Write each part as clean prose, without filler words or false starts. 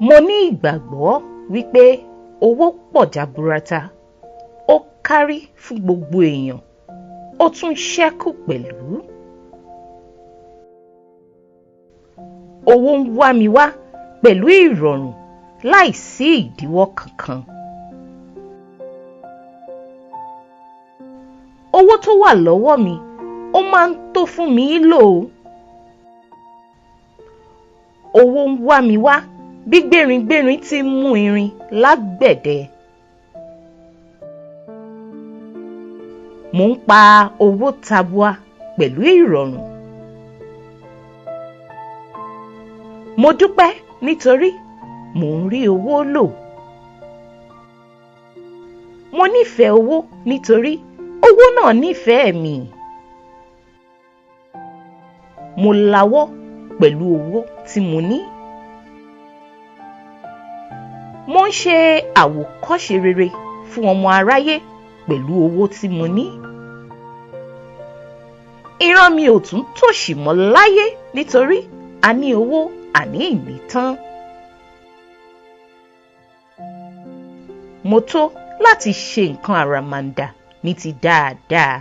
Mo ní ìgbàgbọ́ wípé owó pọ̀ jaburata, ó kárí fún gbogbo èèyàn, ó tún ṣẹ́kù pẹ̀lú. Owó ń wá mi wá pẹ̀lú ìrọ̀rùn láìsí ìdíwọ́ kankan. Owó tó wà lọ́wọ́ mi, ó máa ń tó fún mi lò. Owó ń wá mi wá bí gbéringbérin ti ń mú irin lágbẹ̀dẹ. Mò ń pa owó tabua pẹ̀lú ìrọ̀rùn. Mo dúpẹ́ nítorí mò ń rí owó lò. Mo nífẹ̀ẹ́ owó nítorí owó náà nífẹ̀ẹ́ mi. Mo lawọ́ pẹ̀lú owó tí mo ní. Mo ń ṣe àwòkọ́ṣe rere fún ọmọ aráyé pẹ̀lú owó tí mo ní. Ìran mi ò tún tòṣì mọ́ láyé nítorí a ní owó àní ìní tán. Mo tó láti ṣe nǹkan àràmàǹdà ní ti dáadáa.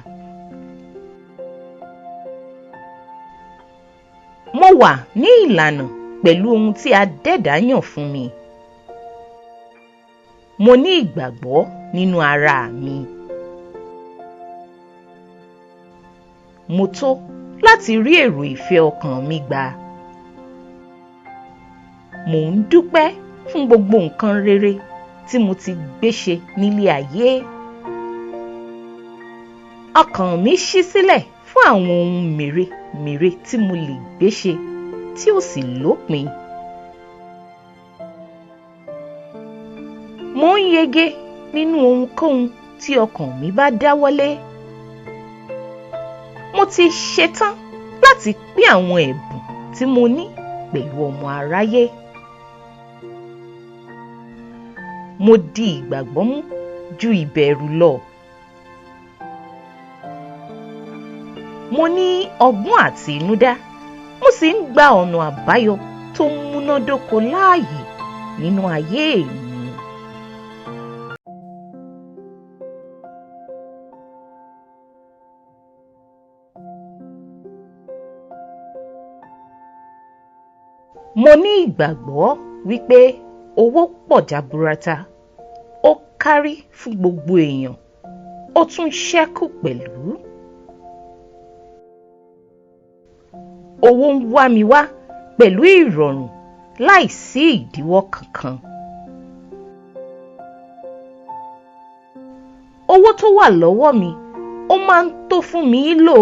Mo wà ní ìlànà pẹ̀lú ohun tí Adẹ́dàá yàn fún mi. Mo ní ìgbàgbọ́ nínú ara mi. Mo tó láti rí èrò ìfẹ́ ọkàn mi gbà. Mò ń dúpẹ́ fún gbogbo nǹkan rere tí mo ti gbé ṣe nílé ayé. Ọkàn mi ṣí sílẹ̀ fún àwọn ohun mèremère tí mo lè gbé ṣe tí ò sì lópin. Mò ń yege nínú ohunkóhun tí ọkàn mi bá dáwọ́lé. Mo ti ṣetán láti pín àwọn ẹ̀bùn tí mo ní pẹ̀lú ọmọ aráyé. Mo di ìgbàgbọ́ mú ju ìbẹ̀rù lọ. Mo ní ọgbọ́n àtinúdá, mo sì ń gba ọ̀nà àbáyọ tó múnádóko láàyè nínú ayé mi. Mo ní ìgbàgbọ́ wípé owó pọ̀ jaburata, ó kárí fún gbogbo èèyàn, ó tún ṣẹ́kù pẹ̀lú. Owó ń wá mi wá pẹ̀lú ìrọ̀rùn láìsí ìdíwọ́ kankan. Owó tó wà lọ́wọ́ mi, ó máa ń tó fún mi lò.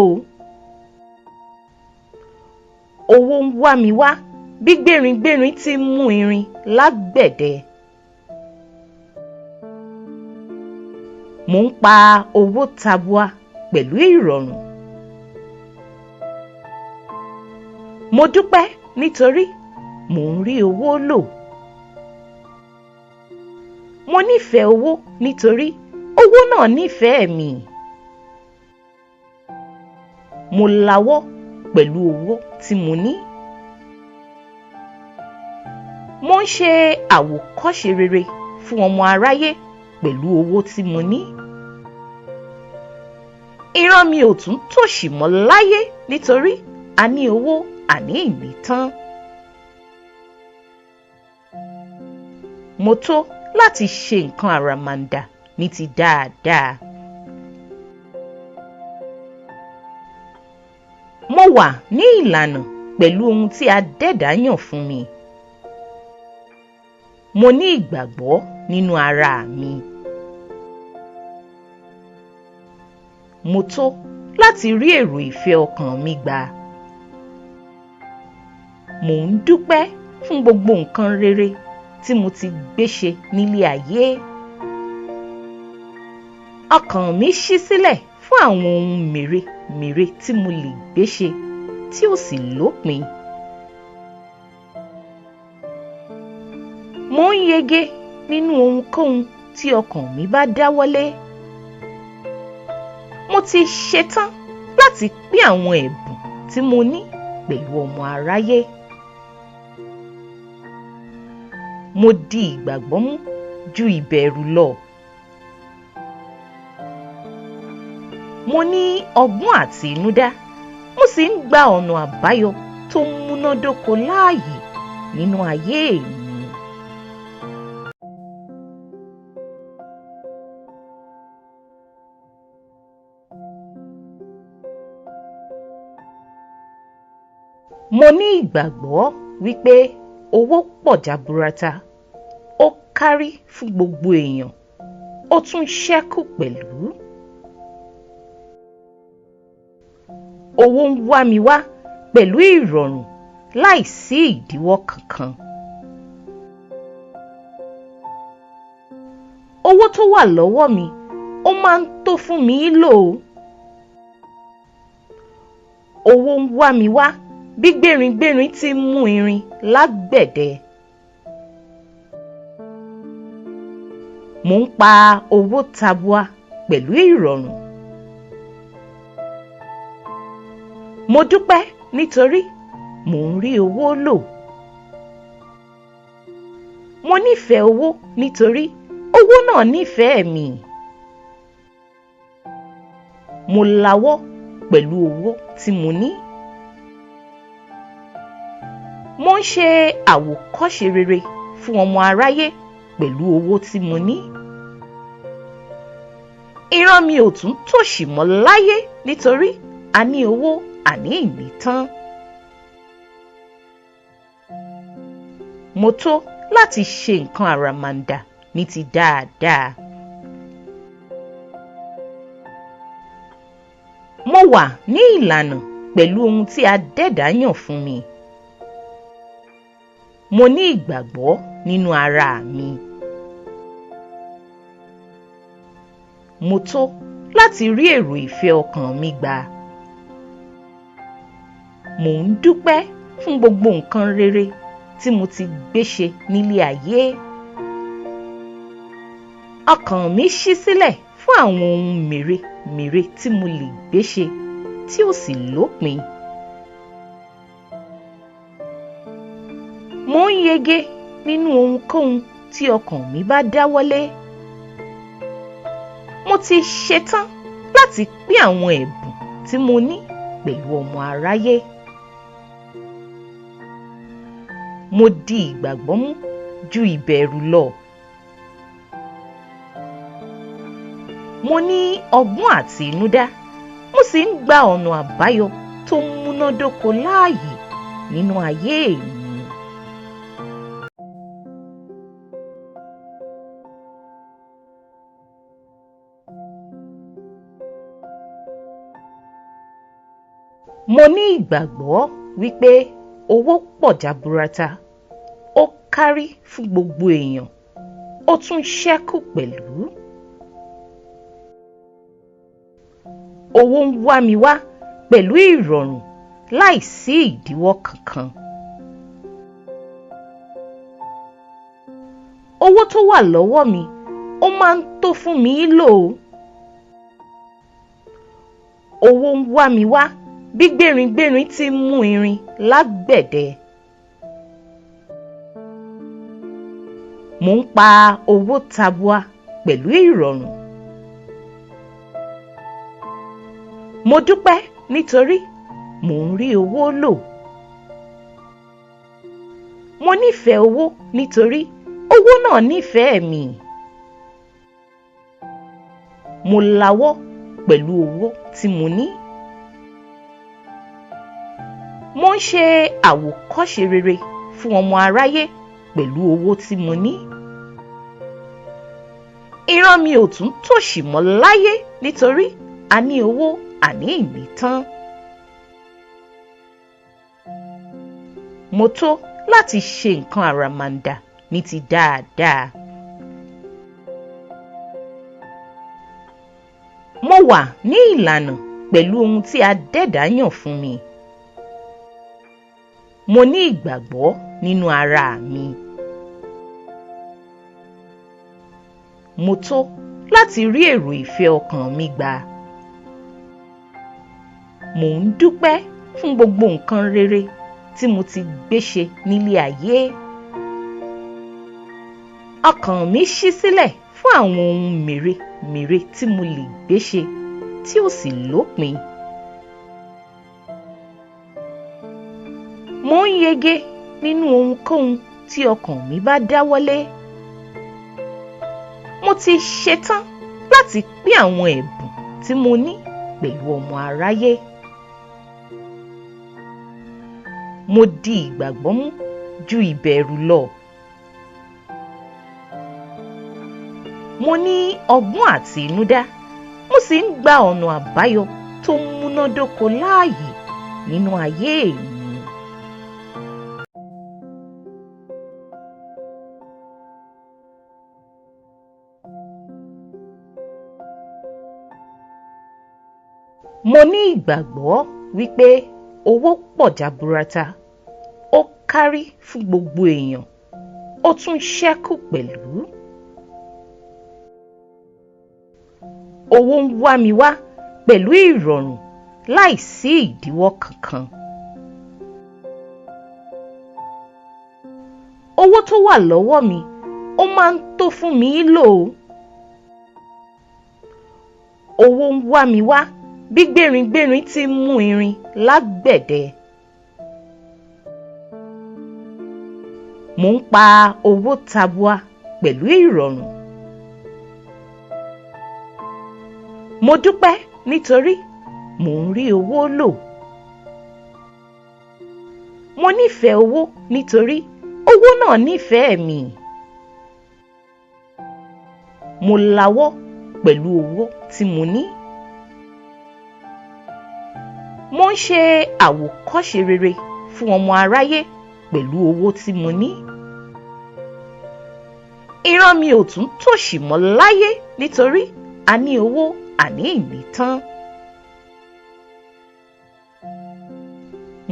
Owó ń wá mi wá bí gbéringbérin ti ń mú irin lágbẹ̀dẹ. Mò ń pa owó tabua pẹ̀lú ìrọ̀rùn. Mo dúpẹ́ nítorí mò ń rí owó lò. Mo nífẹ̀ẹ́ owó nítorí owó náà nífẹ̀ẹ́ mi. Mo lawọ́ pẹ̀lú owó tí mo ní. Mo ń ṣe àwòkọ́ṣe rere fún ọmọ aráyé pẹ̀lú owó tí mo ní. Ìran mi ò tún tòṣì mọ́ láyé nítorí a ní owó àní ìní tán. Mo tó láti ṣe nǹkan àràmàǹdà ní ti dáadáa. Mo wà ní ìlànà pẹ̀lú ohun tí Adẹ́dàá yàn fún mi. Mo ní ìgbàgbọ́ nínú ara mi. Mo tó láti rí èrò ìfẹ́ ọkàn mi gbà. Mò ń dúpẹ́ fún gbogbo nǹkan rere tí mo ti gbé ṣe nílé ayé. Ọkàn mi ṣí sílẹ̀ fún àwọn ohun mèremère tí mo lè gbé ṣe tí ò sì lópin. Mò ń yege nínú ohunkóhun tí ọkàn mi bá dáwọ́lé. Mo ti ṣetán láti pín àwọn ẹ̀bùn tí mo ní pẹ̀lú ọmọ aráyé. Mo di ìgbàgbọ́ mú ju ìbẹ̀rù lọ. Mo ní ọgbọ́n àtinúdá, mo sì ń gba ọ̀nà àbáyọ tó múnádóko láàyè nínú ayé mi. Mo ní ìgbàgbọ́ wípé owó pọ̀ jaburata, ó kárí fún gbogbo èèyàn, ó tún ṣẹ́kù pẹ̀lú. Owó ń wá mi wá pẹ̀lú ìrọ̀rùn láìsí ìdíwọ́ kankan. Owó tó wà lọ́wọ́ mi, ó máa ń tó fún mi lò. Owó ń wá mi wá bí gbéringbérin ti ń mú irin lágbẹ̀dẹ. Mò ń pa owó tabua pẹ̀lú ìrọ̀rùn. Mo dúpẹ́ nítorí mò ń rí owó lò. Mo nífẹ̀ẹ́ owó nítorí owó náà nífẹ̀ẹ́ mi. Mo lawọ́ pẹ̀lú owó tí mo ní. Mo ń ṣe àwòkọ́ṣe rere fún ọmọ aráyé pẹ̀lú owó tí mo ní. Ìran mi ò tún tòṣì mọ́ láyé nítorí a ní owó àní ìní tán. Mo tó láti ṣe nǹkan àràmàǹdà ní ti dáadáa. Mo wà ní ìlànà pẹ̀lú ohun tí Adẹ́dàá yàn fún mi. Mo ní ìgbàgbọ́ nínú ara mi. Mo tó láti rí èrò ìfẹ́ ọkàn mi gbà. Mò ń dúpẹ́ fún gbogbo nǹkan rere tí mo ti gbé ṣe nílé ayé. Ọkàn mi ṣí sílẹ̀ fún àwọn ohun mèremère tí mo lè gbé ṣe tí ó sì lópin. Mo ń yege nínú ohunkóhun tí ọkàn mi bá dáwọ́lé. Mo ti ṣetán láti pín àwọn ẹ̀bùn tí mo ní pẹ̀lú ọmọ aráyé. Mo di ìgbàgbọ́ mú ju ìbẹ̀rù lọ. Mo ní ọgbọ́n àtinúdá, mo sì ń gba ọ̀nà àbáyọ tó múnádóko láàyè nínú ayé mi. Mo ní ìgbàgbọ́ wípé owó pọ̀ jaburata, ó kárí fún gbogbo èèyàn, ó tún ṣẹ́kù pẹ̀lú. Owó ń wá mi wá pẹ̀lú ìrọ̀rùn láìsí ìdíwọ́ kankan. Owó tó wà lọ́wọ́ mi, ó máa ń tó fún mi lò. Owó ń wá mi wá bí gbéringbérin ti ń mú irin lágbẹ̀dẹ. Mò ń pa owó tabua pẹ̀lú ìrọ̀rùn. Mo dúpẹ́ nítorí mò ń rí owó lò. Mo nífẹ̀ẹ́ owó nítorí owó náà nífẹ̀ẹ́ mi. Mo lawọ́ pẹ̀lú owó tí mo ní. Mo ń ṣe àwòkọ́ṣe rere fún ọmọ aráyé pẹ̀lú owó tí mo ní. Ìran mi ò tún tòṣì mọ́ láyé nítorí a ní owó àní ìní tán. Mo tó láti ṣe nǹkan àràmàǹdà ní ti dáadáa. Mo wà ní ìlànà pẹ̀lú ohun tí Adẹ́dàá yàn fún mi. Mo ní ìgbàgbọ́ nínú ara mi. Mo tó láti rí èrò ìfẹ́ ọkàn mi gbà. Mò ń dúpẹ́ fún gbogbo nǹkan rere tí mo ti gbé ṣe nílé ayé. Ọkàn mi ṣí sílẹ̀ fún àwọn ohun mèremère tí mo lè gbé ṣe tí ò sì lópin. Mo ń yege nínú ohunkóhun tí ọkàn mi bá dáwọ́lé. Mo ti ṣetán láti pín àwọn ẹ̀bùn tí mo ní pẹ̀lú ọmọ aráyé. Mo di ìgbàgbọ́ mú ju ìbẹ̀rù lọ. Mo ní ọgbọ́n àtinúdá, mo sì ń gba ọ̀nà àbáyọ tó múnádóko láàyè nínú ayé mi. Mo ní ìgbàgbọ́ wípé owó pọ̀ jaburata, ó kárí fún gbogbo èèyàn, ó tún ṣẹ́kù pẹ̀lú. Owó ń wá mi wá pẹ̀lú ìrọ̀rùn láìsí ìdíwọ́ kankan. Owó tó wà lọ́wọ́ mi, ó máa ń tó fún mi lò. Owó ń wá mi wá bí gbéringbérin ti ń mú irin lágbẹ̀dẹ. Mo ń pa owó tabua pẹ̀lú ìrọ̀rùn. Mo dúpẹ́ nítorí mò ń rí owó lò. Mo nífẹ̀ẹ́ owó nítorí owó náà nífẹ̀ẹ́ mi. Mo lawọ́ pẹ̀lú owó tí mo ní. Mo ń ṣe àwòkọ́ṣe rere fún ọmọ aráyé pẹ̀lú owó tí mo ní. Ìran mi ò tún tòṣì mọ́ láyé nítorí a ní owó àní ìní tán.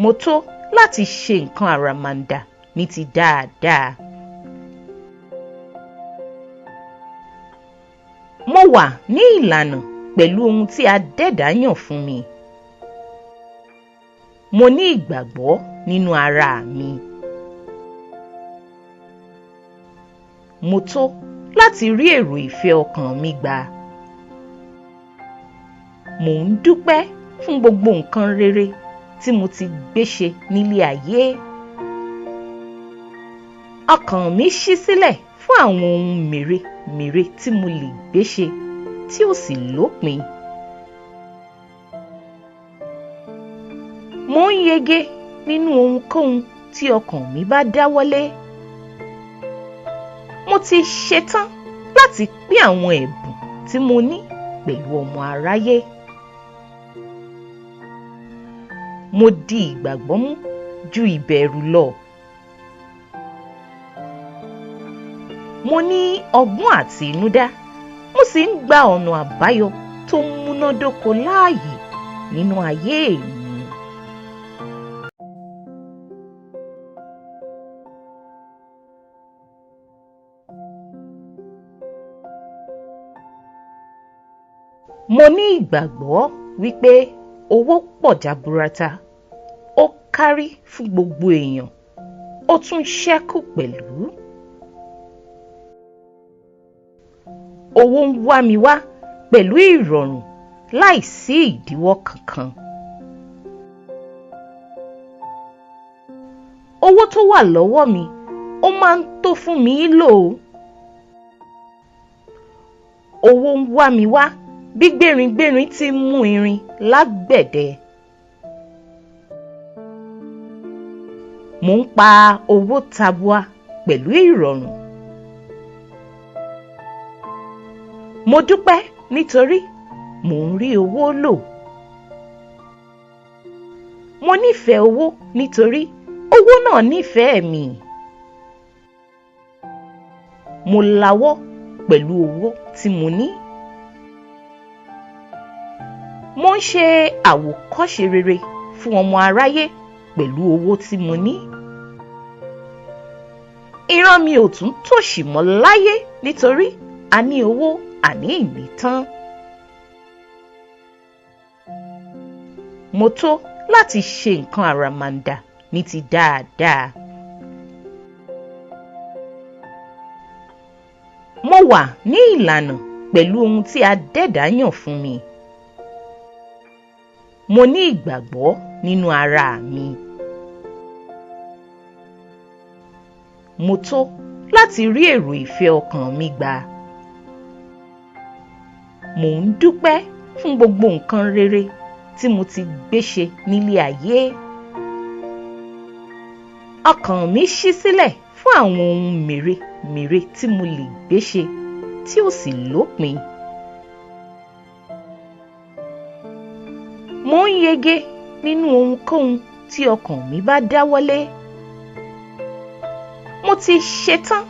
Mo tó láti ṣe nǹkan àràmàǹdà ní ti dáadáa. Mo wà ní ìlànà pẹ̀lú ohun tí Adẹ́dàá yàn fún mi. Mo ní ìgbàgbọ́ nínú ara mi. Mo tó láti rí èrò ìfẹ́ ọkàn mi gbà. Mò ń dúpẹ́ fún gbogbo nǹkan rere tí mo ti gbé ṣe nílé ayé. Ọkàn mi ṣí sílẹ̀ fún àwọn ohun mèremère tí mo lè gbé ṣe tí ò sì lópin. Mo ń yege nínú ohunkóhun tí ọkàn mi bá dáwọ́lé. Mo ti ṣetán láti pín àwọn ẹ̀bùn tí mo ní pẹ̀lú ọmọ aráyé. Mo di ìgbàgbọ́ mú ju ìbẹ̀rù lọ. Mo ní ọgbọ́n àtinúdá, mo sì ń gba ọ̀nà àbáyọ tó múnádóko láàyè nínú ayé mi. Mo ní ìgbàgbọ́ wípé owó pọ̀ jaburata, ó kárí fún gbogbo èèyàn, ó tún ṣẹ́kù pẹ̀lú. Owó ń wá mi wá pẹ̀lú ìrọ̀rùn láìsí ìdíwọ́ kankan. Owó tó wà lọ́wọ́ mi, ó máa ń tó fún mi lò. Owó ń wá mi wá bí gbéringbérin ti ń mú irin lágbẹ̀dẹ. Mo ń pa owó tabua pẹ̀lú ìrọ̀rùn. Mo dúpẹ́ nítorí mò ń rí owó lò. Mo nífẹ̀ẹ́ owó nítorí owó náà nífẹ̀ẹ́ mi. Mo lawọ́ pẹ̀lú owó tí mo ní. Mo ń ṣe àwòkọ́ṣe rere fún ọmọ aráyé pẹ̀lú owó tí mo ní. Ìran mi ò tún tòṣì mọ́ láyé nítorí a ní owó àní ìní tán. Mo tó láti ṣe nǹkan àràmàǹdà ní ti dáadáa. wà ní ìlànà pẹ̀lú ohun tí Adẹ́dàá yàn fún mi. Mo ní ìgbàgbọ́ nínú ara mi. Mo tó láti rí èrò ìfẹ́ ọkàn mi gbà. Mò ń dúpẹ́ fún gbogbo nǹkan rere tí mo ti gbé ṣe nílé ayé. Ọkàn mi ṣí sílẹ̀ fún àwọn ohun mèremère tí mo lè gbé ṣe tí ò sì lópin. Mo ń yege nínú ohunkóhun tí ọkàn mi bá dáwọ́lé. Mo ti ṣetán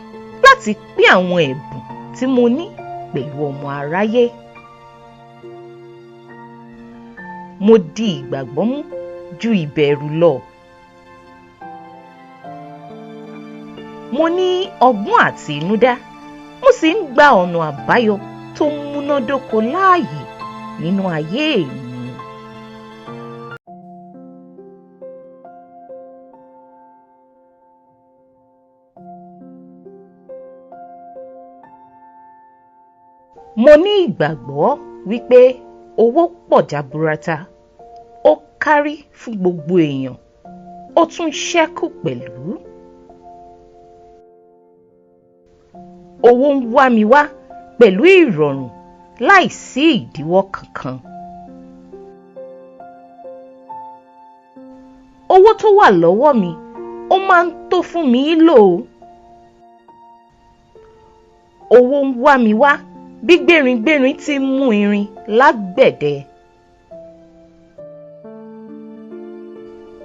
láti pín àwọn ẹ̀bùn tí mo ní pẹ̀lú ọmọ aráyé. Mo di ìgbàgbọ́ mú ju ìbẹ̀rù lọ. Mo ní ọgbọ́n àtinúdá, mo sì ń gba ọ̀nà àbáyọ tó múnádóko láàyè nínú ayé mi. Mo ní ìgbàgbọ́ wípé owó pọ̀ jaburata, ó kárí fún gbogbo èèyàn, ó tún ṣẹ́kù pẹ̀lú. Owó ń wá mi wá pẹ̀lú ìrọ̀rùn láìsí ìdíwọ́ kankan. Owó tó wà lọ́wọ́ mi, ó máa ń tó fún mi lò. Owó ń wá mi wá bí gbéringbérin ti ń mú irin lágbẹ̀dẹ.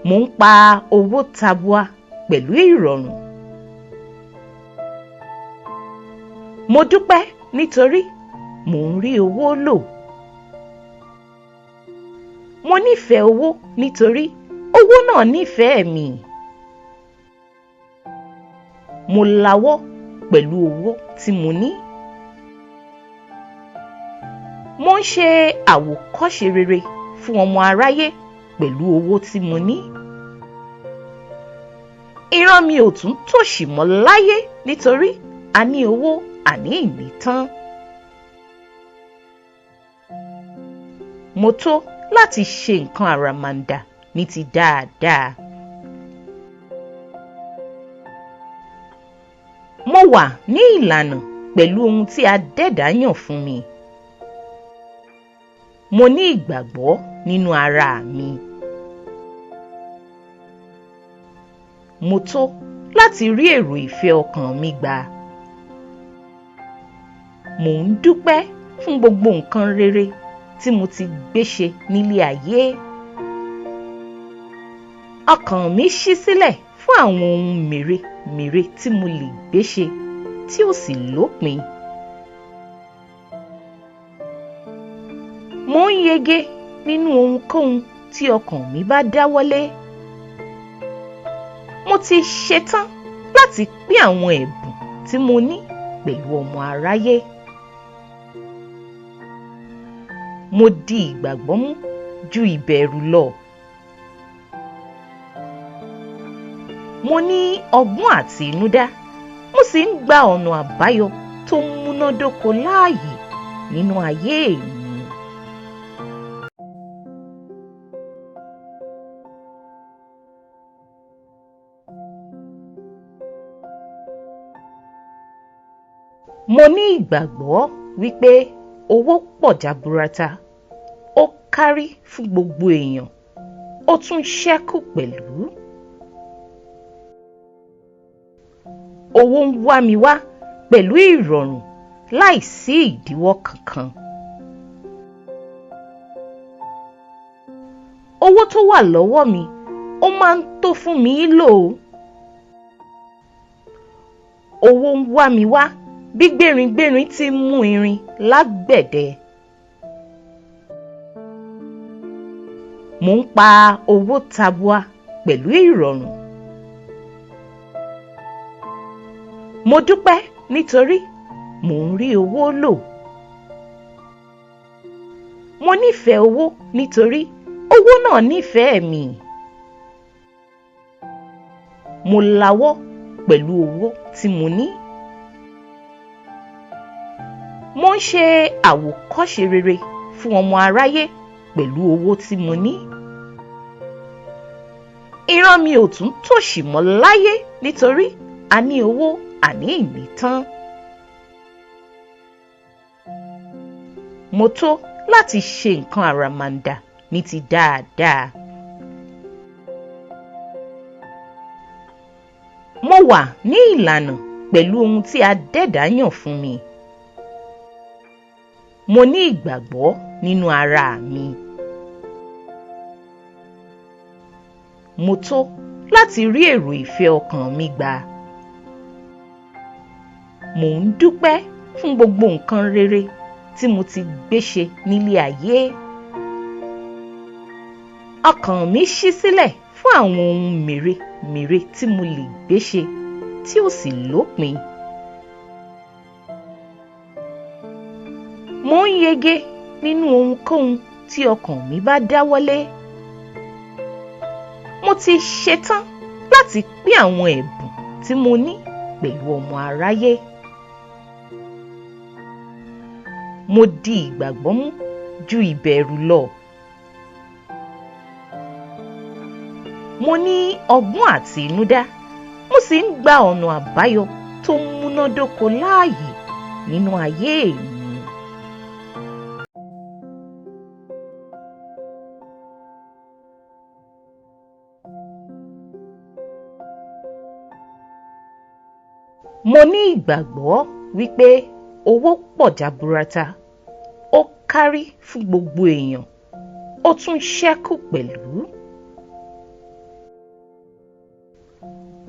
Mò ń pa owó tabua pẹ̀lú ìrọ̀rùn. Mo dúpẹ́ nítorí mò ń rí owó lò. Mo nífẹ̀ẹ́ owó nítorí owó náà nífẹ̀ẹ́ mi. Mo lawọ́ pẹ̀lú owó tí mo ní. Mo ń ṣe àwòkọ́ṣe rere fún ọmọ aráyé pẹ̀lú owó tí mo ní. Ìran mi ò tún tòṣì mọ́ láyé nítorí a ní owó àní ìní tán. Mo tó láti ṣe nǹkan àràmàǹdà ní ti dáadáa. Mo wà ní ìlànà pẹ̀lú ohun tí Adẹ́dàá yàn fún mi. Mo ní ìgbàgbọ́ nínú ara mi. Mo tó láti rí èrò ìfẹ́ ọkàn mi gbà. Mò ń dúpẹ́ fún gbogbo nǹkan rere tí mo ti gbé ṣe nílé ayé. Ọkàn mi ṣí sílẹ̀ fún àwọn ohun mèremère tí mo lè gbé ṣe tí ò sì lópin. Mo ń yege nínú ohunkóhun tí ọkàn mi bá dáwọ́lé. Mo ti ṣetán láti pín àwọn ẹ̀bùn tí mo ní pẹ̀lú ọmọ aráyé. Mo di ìgbàgbọ́ mú ju ìbẹ̀rù lọ. Mo ní ọgbọ́n àtinúdá, mo sì ń gba ọ̀nà àbáyọ tó múnádóko láàyè nínú ayé mi. Mo ní ìgbàgbọ́ wípé owó pọ̀ jaburata, ó kárí fún gbogbo èèyàn, ó tún ṣẹ́kù pẹ̀lú. Owó ń wá mi wá pẹ̀lú ìrọ̀rùn láìsí ìdíwọ́ kankan. Owó tó wà lọ́wọ́ mi, ó máa ń tó fún mi lò. Owó ń wá mi wá bí gbéringbérin ti ń mú irin lágbẹ̀dẹ. Mò ń pa owó tabua pẹ̀lú ìrọ̀rùn. Mo dúpẹ́ nítorí mò ń rí owó lò. Mo nífẹ̀ẹ́ owó nítorí owó náà nífẹ̀ẹ́ mi. Mo lawọ́ pẹ̀lú owó tí mo ní. Mo ń ṣe àwòkọ́ṣe rere fún ọmọ aráyé pẹ̀lú owó tí mo ní. Ìran mi ò tún tòṣì mọ́ láyé nítorí a ní owó àní ìní tán. Mo tó láti ṣe nǹkan àràmàǹdà ní ti dáadáa. Mo wà ní ìlànà pẹ̀lú ohun tí Adẹ́dàá yàn fún mi. Mo ní ìgbàgbọ́ nínú ara mi. Mo tó láti rí èrò ìfẹ́ ọkàn mi gbà. Mò ń dúpẹ́ fún gbogbo nǹkan rere tí mo ti gbé ṣe nílé ayé. Ọkàn mi ṣí sílẹ̀ fún àwọn ohun mèremère tí mo lè gbé ṣe tí ò sì lópin. Mo ń yege nínú ohunkóhun tí ọkàn mi bá dáwọ́lé. Mo ti ṣetán láti pín àwọn ẹ̀bùn tí mo ní pẹ̀lú ọmọ aráyé. Mo di ìgbàgbọ́ mú ju ìbẹ̀rù lọ. Mo ní ọgbọ́n àtinúdá, mo sì ń gba ọ̀nà àbáyọ tó múnádóko láàyè nínú ayé mi. Mo ní ìgbàgbọ́ wípé owó pọ̀ jaburata, ó kárí fún gbogbo èèyàn, ó tún ṣẹ́kù pẹ̀lú.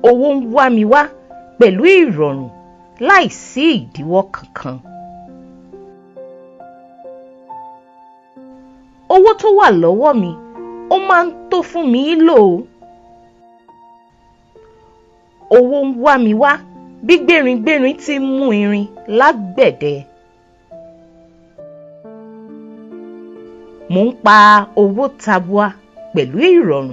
Owó ń wá mi wá pẹ̀lú ìrọ̀rùn láìsí ìdíwọ́ kankan. Owó tó wà lọ́wọ́ mi, ó máa ń tó fún mi lò. Owó ń wá mi wá bí gbéringbérin ti ń mú irin lágbẹ̀dẹ. Mò ń pa owó tabua pẹ̀lú ìrọ̀rùn.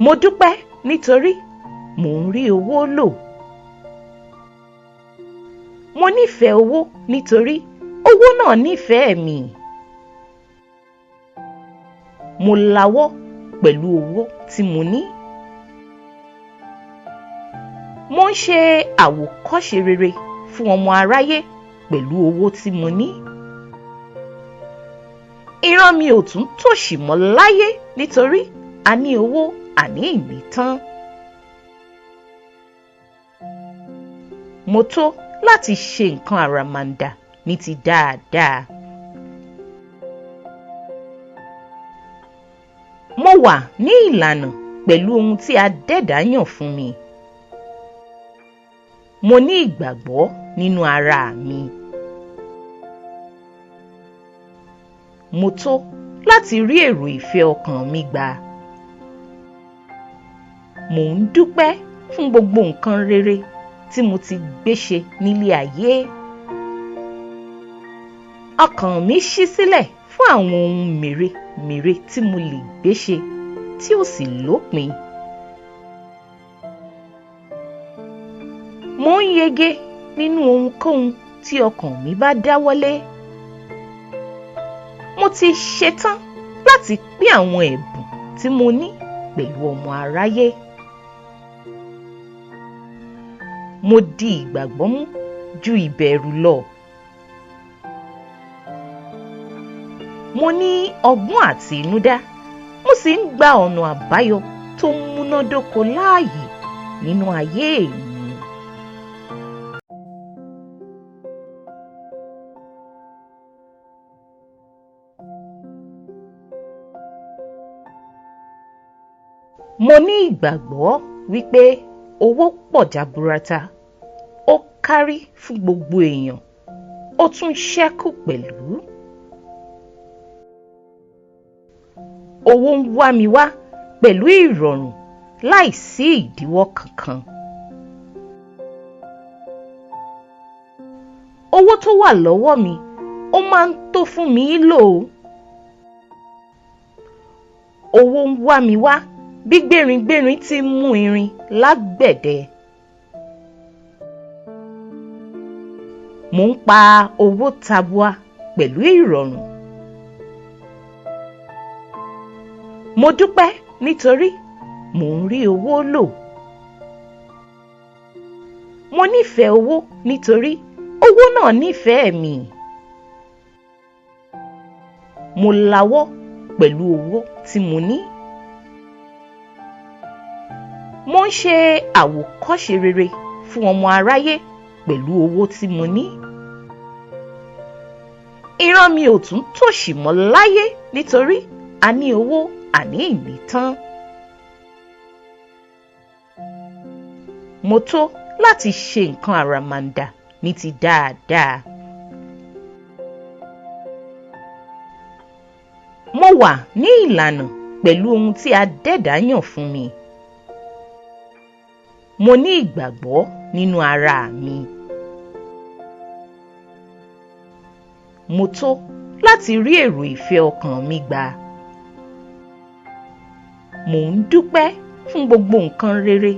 Mo dúpẹ́ nítorí mò ń rí owó lò. Mo nífẹ̀ẹ́ owó nítorí owó náà nífẹ̀ẹ́ mi. Mo lawọ́ pẹ̀lú owó tí mo ní. Mo ń ṣe àwòkọ́ṣe rere fún ọmọ aráyé pẹ̀lú owó tí mo ní. Ìran mi ò tún tòṣì mọ́ láyé nítorí a ní owó àní ìní tán. Mo tó láti ṣe nǹkan àràmàǹdà ní ti dáadáa. Mo wà ní ìlànà pẹ̀lú ohun tí Adẹ́dàá yàn fún mi. Mo ní ìgbàgbọ́ nínú ara mi. Mo tó láti rí èrò ìfẹ́ ọkàn mi gbà. Mò ń dúpẹ́ fún gbogbo nǹkan rere tí mo ti gbé ṣe nílé ayé. Ọkàn mi ṣí sílẹ̀ fún àwọn ohun mèremère tí mo lè gbé ṣe tí ò sì lópin. Mo ń yege nínú ohunkóhun tí ọkàn mi bá dáwọ́lé. Mo ti ṣetán láti pín àwọn ẹ̀bùn tí mo ní pẹ̀lú ọmọ aráyé. Mo di ìgbàgbọ́ mú ju ìbẹ̀rù lọ. Mo ní ọgbọ́n àtinúdá, mo sì ń gba ọ̀nà àbáyọ tó múnádóko láàyè nínú ayé mi. Mo ní ìgbàgbọ́ wípé owó pọ̀ jaburata, ó kárí fún gbogbo èèyàn, ó tún ṣẹ́kù pẹ̀lú. Owó ń wá mi wá pẹ̀lú ìrọ̀rùn láìsí ìdíwọ́ kankan. Owó tó wà lọ́wọ́ mi, ó máa ń tó fún mi lò. Owó ń wá mi wá bí gbéringbérin ti ń mú irin lágbẹ̀dẹ. Mò ń pa owó tabua pẹ̀lú ìrọ̀rùn. Mo dúpẹ́ nítorí mò ń rí owó lò. Mo nífẹ̀ẹ́ owó nítorí owó náà nífẹ̀ẹ́ mi. Mo lawọ́ pẹ̀lú owó tí mo ní. Mo ń ṣe àwòkọ́ṣe rere fún ọmọ aráyé pẹ̀lú owó tí mo ní. Ìran mi ò tún tòṣì mọ́ láyé nítorí a ní owó àní ìní tán. Mo tó láti ṣe nǹkan àràmàǹdà ní ti dáadáa. Mo wà ní ìlànà pẹ̀lú ohun tí Adẹ́dàá yàn fún mi. Mo ní ìgbàgbọ́ nínú ara mi. Mo tó láti rí èrò ìfẹ́ ọkàn mi gbà. Mò ń dúpẹ́ fún gbogbo nǹkan rere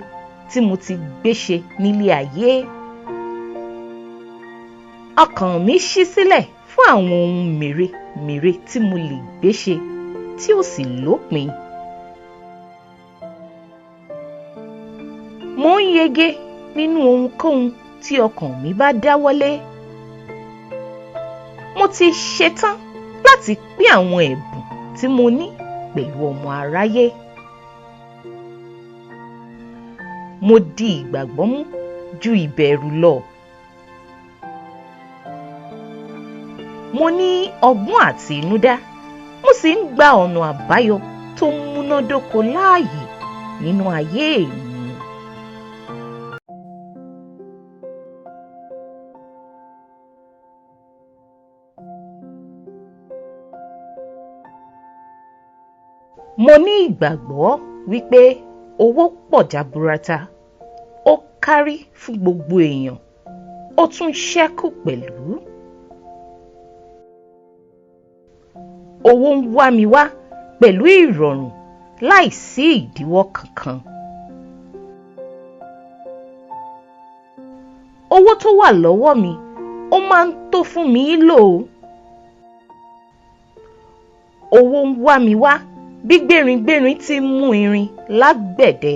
tí mo ti gbé ṣe nílé ayé. Ọkàn mi ṣí sílẹ̀ fún àwọn ohun mèremère tí mo lè gbé ṣe tí ò sì lópin. Mò ń yege nínú ohunkóhun tí ọkàn mi bá dáwọ́lé. Mo ti ṣetán láti pín àwọn ẹ̀bùn tí mo ní pẹ̀lú ọmọ aráyé. Mo di ìgbàgbọ́ mú ju ìbẹ̀rù lọ. Mo ní ọgbọ́n àtinúdá, mo sì ń gba ọ̀nà àbáyọ tó múnádóko láàyè nínú ayé mi. Mo ní ìgbàgbọ́ wípé owó pọ̀ jaburata, ó kárí fún gbogbo èèyàn, ó tún ṣẹ́kù pẹ̀lú. Owó ń wá mi wá pẹ̀lú ìrọ̀rùn láìsí ìdíwọ́ kankan. Owó tó wà lọ́wọ́ mi, ó máa ń tó fún mi lò. Owó ń wá mi wá bí gbéringbérin ti ń mú irin lágbẹ̀dẹ.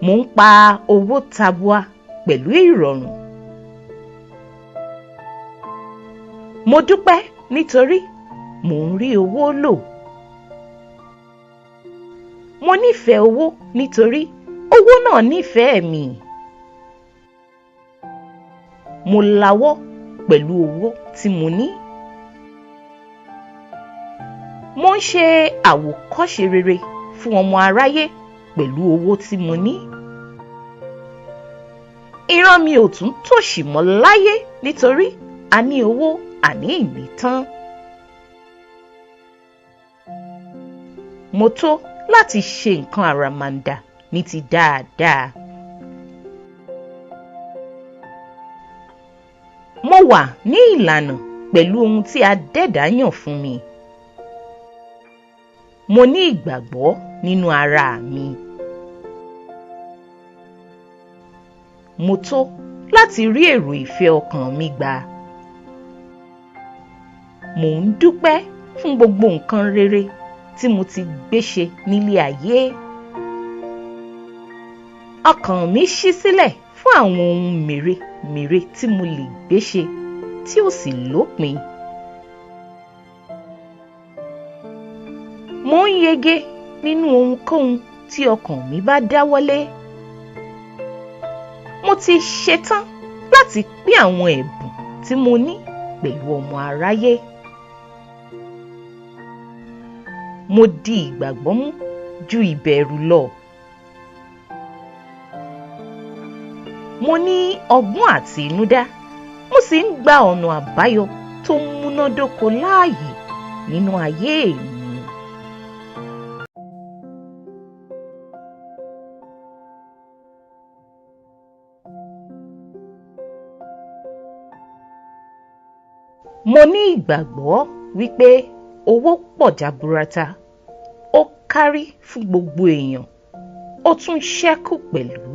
Mò ń pa owó tabua pẹ̀lú ìrọ̀rùn. Mo dúpẹ́ nítorí mò ń rí owó lò. Mo nífẹ̀ẹ́ owó nítorí owó náà nífẹ̀ẹ́ mi. Mo lawọ́ pẹ̀lú owó tí mo ní. Mo ń ṣe àwòkọ́ṣe rere fún ọmọ aráyé pẹ̀lú owó tí mo ní. Ìran mi ò tún tòṣì mọ́ láyé nítorí a ní owó àní ìní tán. Mo tó láti ṣe nǹkan àràmàǹdà ní ti dáadáa. Mo wà ní ìlànà pẹ̀lú ohun tí Adẹ́dàá yàn fún mi. Mo ní ìgbàgbọ́ nínú ara mi. Mo tó láti rí èrò ìfẹ́ ọkàn mi gbà. Mò ń dúpẹ́ fún gbogbo nǹkan rere tí mo ti gbé ṣe nílé ayé. Ọkàn mi ṣí sílẹ̀ fún àwọn ohun mèremère tí mo lè gbé ṣe tí ò sì lópin. Mò ń yege nínú ohunkóhun tí ọkàn mi bá dáwọ́lé. Mo ti ṣetán láti pín àwọn ẹ̀bùn tí mo ní pẹ̀lú ọmọ aráyé. Mo di ìgbàgbọ́ mú ju ìbẹ̀rù lọ. Mo ní ọgbọ́n àtinúdá, mo sì ń gba ọ̀nà àbáyọ tó múnádóko láàyè nínú ayé mi. Mo ní ìgbàgbọ́ wípé owó pọ̀ jaburata, ó kárí fún gbogbo èèyàn, ó tún ṣẹ́kù pẹ̀lú.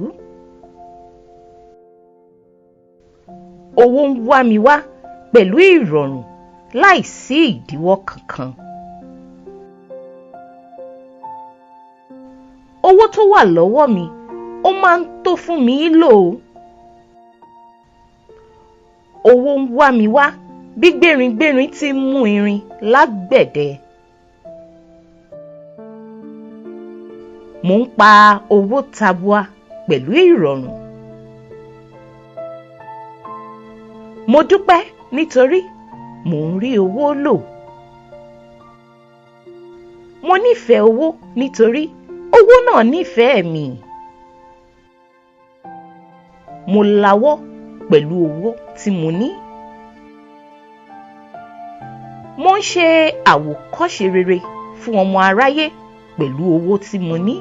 Owó ń wá mi wá pẹ̀lú ìrọ̀rùn láìsí ìdíwọ́ kankan. Owó tó wà lọ́wọ́ mi, ó máa ń tó fún mi lò. Owó ń wá mi wá bí gbéringbérin ti ń mú irin lágbẹ̀dẹ. Mò ń pa owó tabua pẹ̀lú ìrọ̀rùn. Mo dúpẹ́ nítorí mò ń rí owó lò. Mo nífẹ̀ẹ́ owó nítorí owó náà nífẹ̀ẹ́ mi. Mo lawọ́ pẹ̀lú owó tí mo ní. Mo ń ṣe àwòkọ́ṣe rere fún ọmọ aráyé pẹ̀lú owó tí mo ní.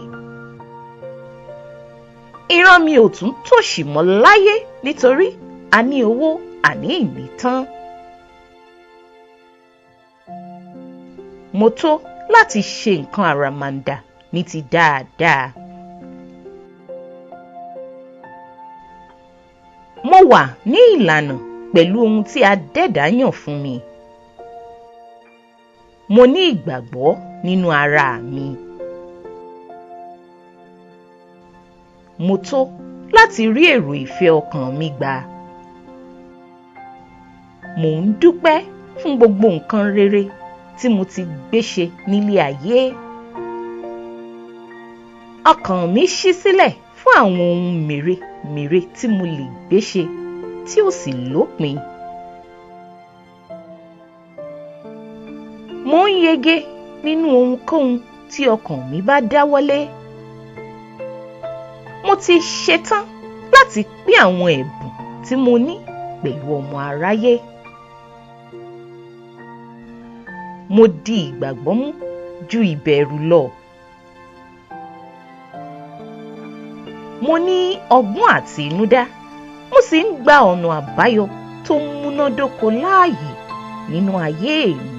Ìran mi ò tún tòṣì mọ́ láyé nítorí a ní owó àní ìní tán. Mo tó láti ṣe nǹkan àràmàǹdà ní ti dáadáa. Mo wà ní ìlànà pẹ̀lú ohun tí Adẹ́dàá yàn fún mi. Mo ní ìgbàgbọ́ nínú ara mi. Mo tó láti rí èrò ìfẹ́ ọkàn mi gbà. Mò ń dúpẹ́ fún gbogbo nǹkan rere tí mo ti gbé ṣe nílé ayé. Ọkàn mi ṣí sílẹ̀ fún àwọn ohun mèremère tí mo lè gbé ṣe tí ó sì lópin. Mò ń yege nínú ohunkóhun tí ọkàn mi bá dáwọ́lé. Mo ti ṣetán láti pín àwọn ẹ̀bùn tí mo ní pẹ̀lú ọmọ aráyé. Mo di ìgbàgbọ́ mú ju ìbẹ̀rù lọ. Mo ní ọgbọ́n àtinúdá, mo sì ń gba ọ̀nà àbáyọ tó múnádóko láàyè nínú ayé mi.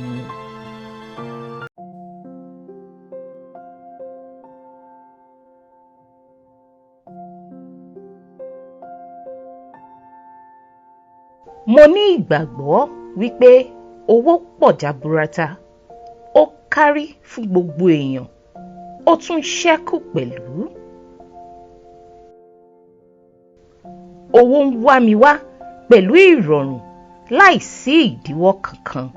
Mo ní ìgbàgbọ́ wípé owó pọ̀ jaburata, ó kárí fún gbogbo èèyàn, ó tún ṣẹ́kù pẹ̀lú. Owó ń wá mi wá pẹ̀lú ìrọ̀rùn láìsí ìdíwọ́ kankan.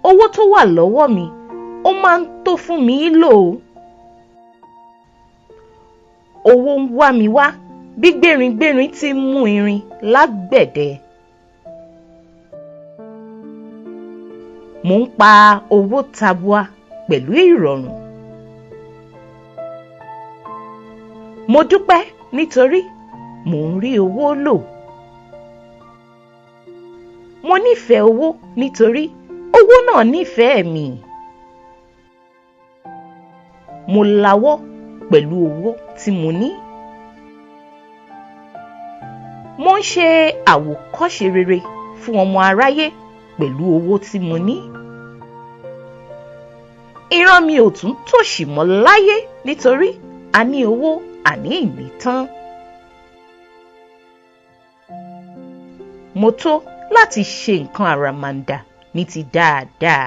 Owó tó wà lọ́wọ́ mi, ó máa ń tó fún mi lò. Owó ń wá mi wá bí gbéringbérin ti ń mú irin lágbẹ̀dẹ. Mò ń pa owó tabua pẹ̀lú ìrọ̀rùn. Mo dúpẹ́ nítorí mò ń rí owó lò. Mo nífẹ̀ẹ́ owó nítorí owó náà nífẹ̀ẹ́ mi. Mo lawọ́ pẹ̀lú owó tí mo ní. Mo ń ṣe àwòkọ́ṣe rere fún ọmọ aráyé pẹ̀lú owó tí mo ní. Ìran mi ò tún tòṣì mọ́ láyé nítorí a ní owó àní ìní tán. Mo tó láti ṣe nǹkan àràmàǹdà ní ti dáadáa.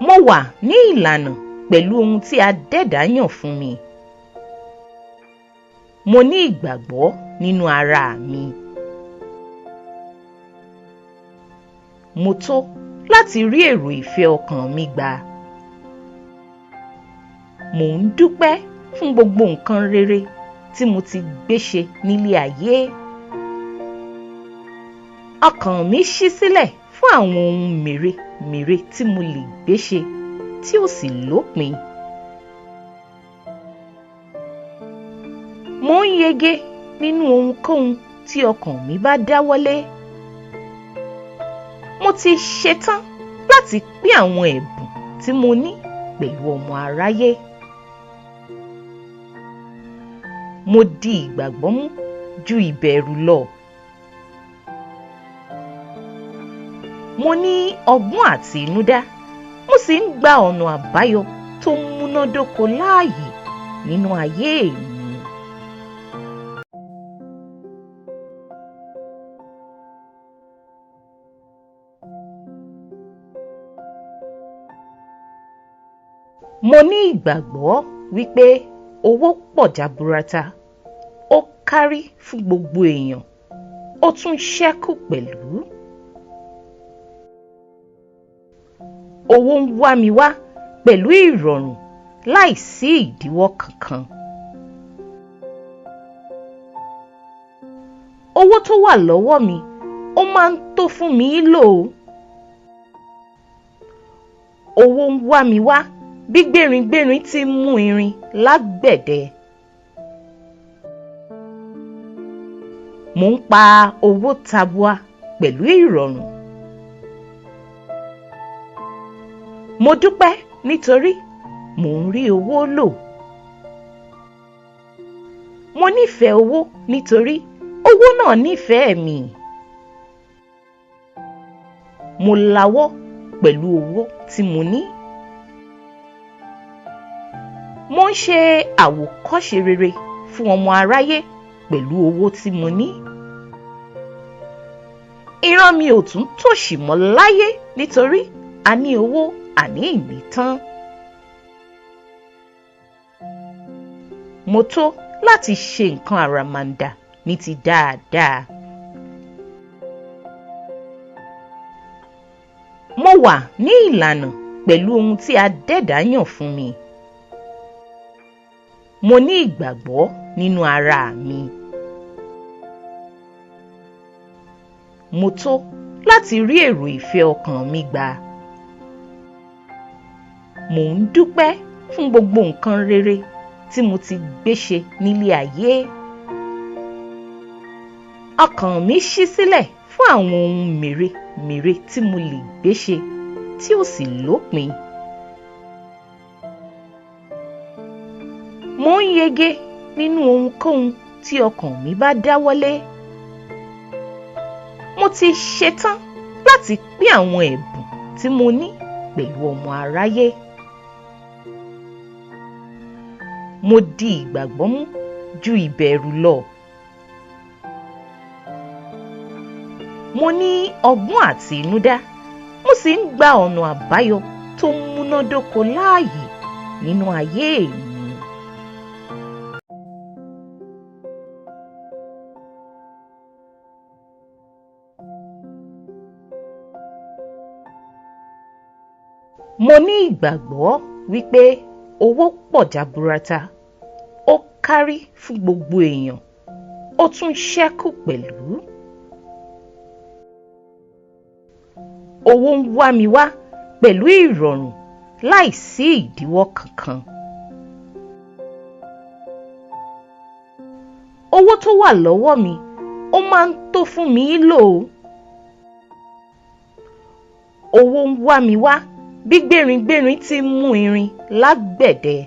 Mo wà ní ìlànà pẹ̀lú ohun tí Adẹ́dàá yàn fún mi. Mo ní ìgbàgbọ́ nínú ara mi. Mo tó láti rí èrò ìfẹ́ ọkàn mi gbà. Mò ń dúpẹ́ fún gbogbo nǹkan rere tí mo ti gbé ṣe nílé ayé. Ọkàn mi ṣí sílẹ̀ fún àwọn ohun mèremère tí mo lè gbé ṣe tí ó sì lópin. Mò ń yege nínú ohunkóhun tí ọkàn mi bá dáwọ́lé. Mo ti ṣetán láti pín àwọn ẹ̀bùn tí mo ní pẹ̀lú ọmọ aráyé. Mo di ìgbàgbọ́ mú ju ìbẹ̀rù lọ. Mo ní ọgbọ́n àtinúdá, mo sì ń gba ọ̀nà àbáyọ tó tó múnádóko láàyè nínú ayé mi. Mo ní ìgbàgbọ́ wípé owó pọ̀ jaburata, ó kárí fún gbogbo èèyàn, ó tún ṣẹ́kù pẹ̀lú. Owó ń wá mi wá pẹ̀lú ìrọ̀rùn láìsí ìdíwọ́ kankan. Owó tó wà lọ́wọ́ mi, ó máa ń tó fún mi lò. Owó ń wá mi wá bí gbéringbérin ti ń mú irin lágbẹ̀dẹ. Mò ń pa owó tabua pẹ̀lú ìrọ̀rùn. Mo dúpẹ́ nítorí mò ń rí owó lò. Mo nífẹ̀ẹ́ owó nítorí owó náà nífẹ̀ẹ́ mi. Mo lawọ́ pẹ̀lú owó tí mo ní. Mo ń ṣe àwòkọ́ṣe rere fún ọmọ aráyé pẹ̀lú owó tí mo ní. Ìran mi ò tún tòṣì mọ́ láyé nítorí a ní owó àní ìní tán. Mo tó láti ṣe nǹkan àràmàǹdà ní ti dáadáa. Mo wà ní ìlànà pẹ̀lú ohun tí Adẹ́dàá yàn fún mi. Mo ní ìgbàgbọ́ nínú ara mi. Mo tó láti rí èrò ìfẹ́ ọkàn mi gbà. Mò ń dúpẹ́ fún gbogbo nǹkan rere tí mo ti gbé ṣe nílé ayé. Ọkàn mi ṣí sílẹ̀ fún àwọn ohun mèremère tí mo lè gbé ṣe tí ò sì lópin. Mò ń yege nínú ohunkóhun tí ọkàn mi bá dáwọ́lé. Mo ti ṣetán láti pín àwọn ẹ̀bùn tí mo ní pẹ̀lú ọmọ aráyé. Mo di ìgbàgbọ́ mú ju ìbẹ̀rù lọ. Mo ní ọgbọ́n àtinúdá, mo sì ń gba ọ̀nà àbáyọ tó múnádóko láàyè nínú ayé mi. Mo ní ìgbàgbọ́ wípé owó pọ̀ jaburata, ó kárí fún gbogbo èèyàn, ó tún ṣẹ́kù pẹ̀lú. Owó ń wá mi wá pẹ̀lú ìrọ̀rùn láìsí ìdíwọ́ kankan. Owó tó wà lọ́wọ́ mi, ó máa ń tó fún mi lò. Owó ń wá mi wá bí gbéringbérin ti ń mú irin lágbẹ̀dẹ.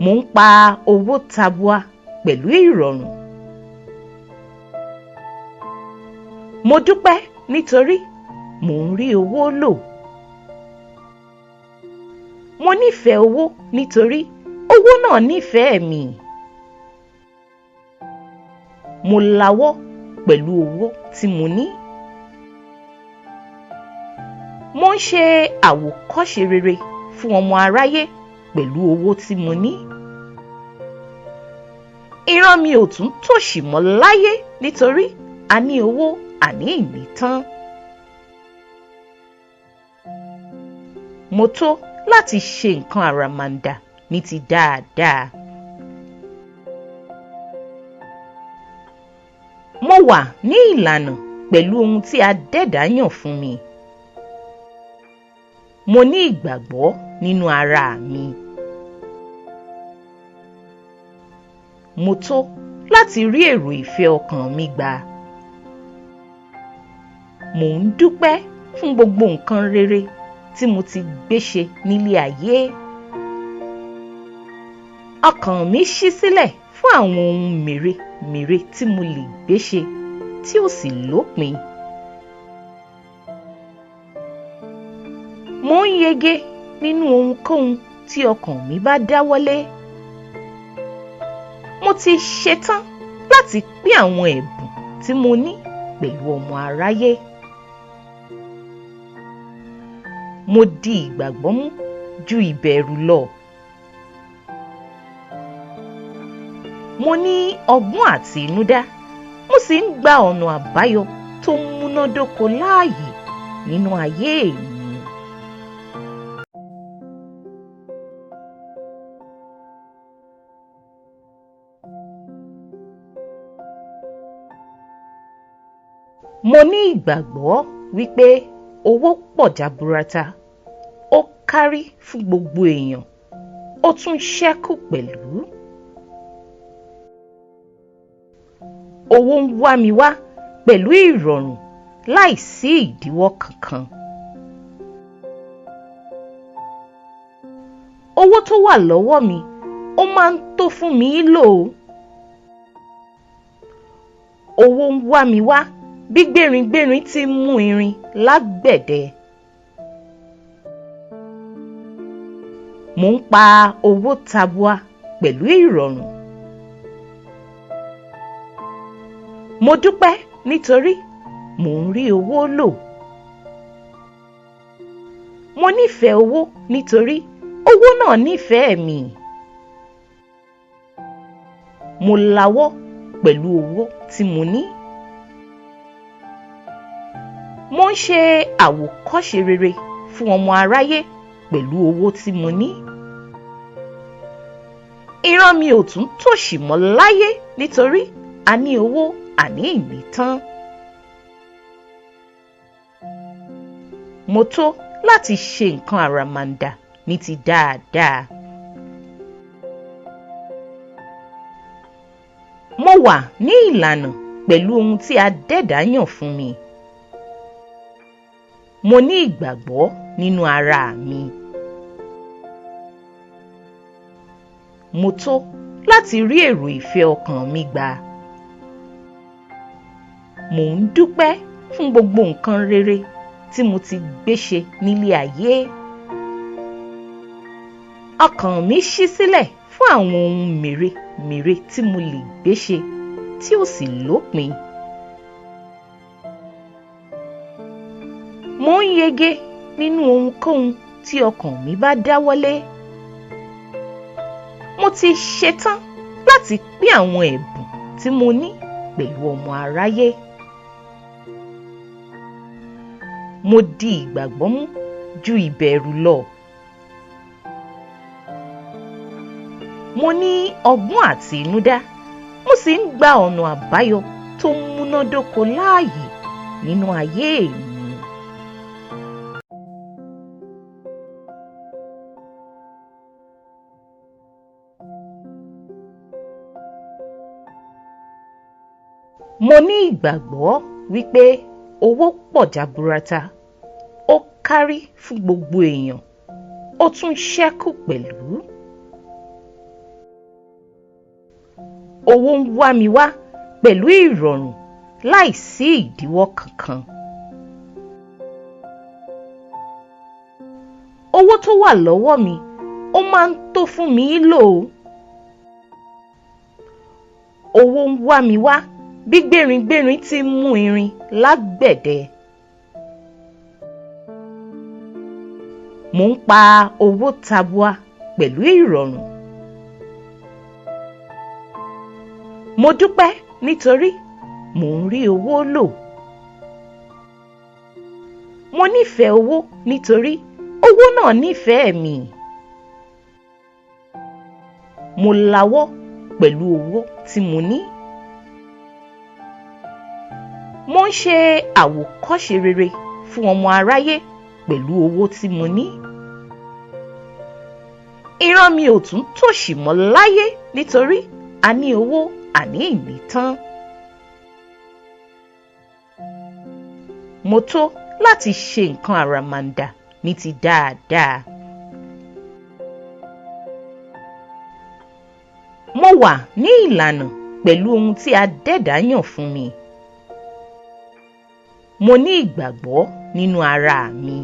Mò ń pa owó tabua pẹ̀lú ìrọ̀rùn. Mo dúpẹ́ nítorí mò ń rí owó lò. Mo nífẹ̀ẹ́ owó nítorí owó náà nífẹ̀ẹ́ mi. Mo lawọ́ pẹ̀lú owó tí mo ní. Mo ń ṣe àwòkọ́ṣe rere fún ọmọ aráyé pẹ̀lú owó tí mo ní. Ìran mi ò tún tòṣì mọ́ láyé nítorí a ní owó àní ìní tán. Mo tó láti ṣe nǹkan àràmàǹdà ní ti dáadáa. Mo wà ní ìlànà pẹ̀lú ohun tí Adẹ́dàá yàn fún mi. Mo ní ìgbàgbọ́ nínú ara mi. Mo tó láti rí èrò ìfẹ́ ọkàn mi gbà. Mò ń dúpẹ́ fún gbogbo nǹkan rere tí mo ti gbé ṣe nílé ayé. Ọkàn mi ṣí sílẹ̀ fún àwọn ohun mèremère tí mo lè gbé ṣe tí ò sì lópin. yege nínú ohunkóhun tí ọkàn mi bá dáwọ́lé. Mo ti ṣetán láti pín àwọn ẹ̀bùn tí mo ní pẹ̀lú ọmọ aráyé. Mo di ìgbàgbọ́ mú ju ìbẹ̀rù lọ. Mo ní ọgbọ́n àtinúdá, mo sì ń gba ọ̀nà àbáyọ tó múnádóko láàyè nínú ayé mi. Mo ní ìgbàgbọ́ wípé owó pọ̀ jaburata, ó kárí fún gbogbo èèyàn, ó tún ṣẹ́kù pẹ̀lú. Owó ń wá mi wá pẹ̀lú ìrọ̀rùn láìsí ìdíwọ́ kankan. Owó tó wà lọ́wọ́ mi, ó máa ń tó fún mi lò. Owó ń wá mi wá bí gbéringbérin ti ń mú irin lágbẹ̀dẹ. Mò ń pa owó tabua pẹ̀lú ìrọ̀rùn. Mo dúpẹ́ nítorí mò ń rí owó lò. Mo nífẹ̀ẹ́ owó nítorí owó náà nífẹ̀ẹ́ mi. Mo lawọ́ pẹ̀lú owó tí mo ní. Mo ń ṣe àwòkọ́ṣe rere fún ọmọ aráyé pẹ̀lú owó tí mo ní. Ìran mi ò tún tòṣì mọ́ láyé nítorí a ní owó àní ìní tán. Mo tó láti ṣe nǹkan àràmàǹdà ní ti dáadáa. Mo wà ní ìlànà pẹ̀lú ohun tí Adẹ́dàá yàn fún mi. Mo ní ìgbàgbọ́ nínú ara mi. Mo tó láti rí èrò ìfẹ́ ọkàn mi gbà. Mò ń dúpẹ́ fún gbogbo nǹkan rere tí mo ti gbé ṣe nílé ayé. Ọkàn mi ṣí sílẹ̀ fún àwọn ohun mèremère tí mo lè gbé ṣe tí ó sì lópin. Mò ń yege nínú ohunkóhun tí ọkàn mi bá dáwọ́lé. Mo ti ṣetán láti pín àwọn ẹ̀bùn tí mo ní pẹ̀lú ọmọ aráyé. Mo di ìgbàgbọ́ mú ju ìbẹ̀rù lọ. Mo ní ọgbọ́n àtinúdá, mo sì ń gba ọ̀nà àbáyọ tó múnádóko láàyè nínú ayé mi. Mo ní ìgbàgbọ́ wípé owó pọ̀ jaburata, ó kárí fún gbogbo èèyàn, ó tún ṣẹ́kù pẹ̀lú. Owó ń wá mi wá pẹ̀lú ìrọ̀rùn láìsí ìdíwọ́ kankan. Owó tó wà lọ́wọ́ mi, ó máa ń tó fún mi lò. Owó ń wá mi wá bí gbéringbérin ti ń mú irin lágbẹ̀dẹ. Mò ń pa owó tabua pẹ̀lú ìrọ̀rùn. Mo dúpẹ́ nítorí mò ń rí owó lò. Mo nífẹ̀ẹ́ owó nítorí owó náà nífẹ̀ẹ́ mi. Mo lawọ́ pẹ̀lú owó tí mo ní. Mo ń ṣe àwòkọ́ṣe rere fún ọmọ aráyé pẹ̀lú owó tí mo ní. Ìran mi ò tún tòṣì mọ́ láyé nítorí a ní owó àní ìní tán. Mo tó láti ṣe nǹkan àràmàǹdà ní ti dáadáa. Mo wà ní ìlànà pẹ̀lú ohun tí Adẹ́dàá yàn fún mi. Mo ní ìgbàgbọ́ nínú ara mi.